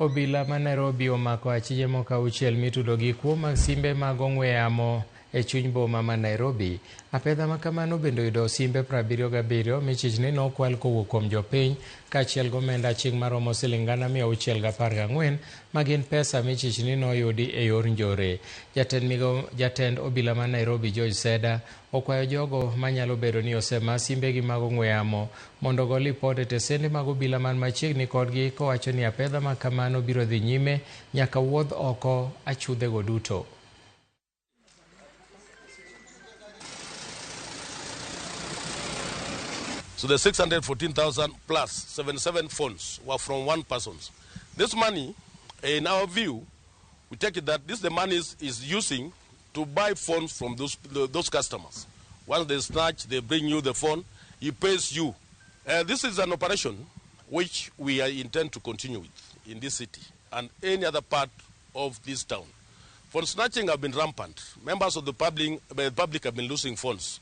Obila ma Nairobi omako achije moko auchiel mitudo gi kuo mag simbe mag ong'we yamo e chuny boma ma Nairobi. Apedha ma kamano bende oyudo simbe 77 michich ni nokwal kowuok kuom jopiny kaachiel gi omenda aching' maromo siling 614,000 ma gin pesa michich ni noyudi e yor njore. Jatend obila ma Nairobi George Seda okwayo jogo manyalo bedo ni osema simbegi mag ong'we yamo mondo ogo lipot e tesende mag obila man machiegni kodgi kowacho ni apedha ma kamano biro dhi nyime nyaka wuodh oko achudhego duto. So the 614,000 plus 77 phones were from one person. This money, in our view, we take it that this the money is using to buy phones from those customers. Once they snatch, they bring you the phone, he pays you. This is an operation which we intend to continue with in this city and any other part of this town. Phone snatching have been rampant. Members of the public have been losing phones.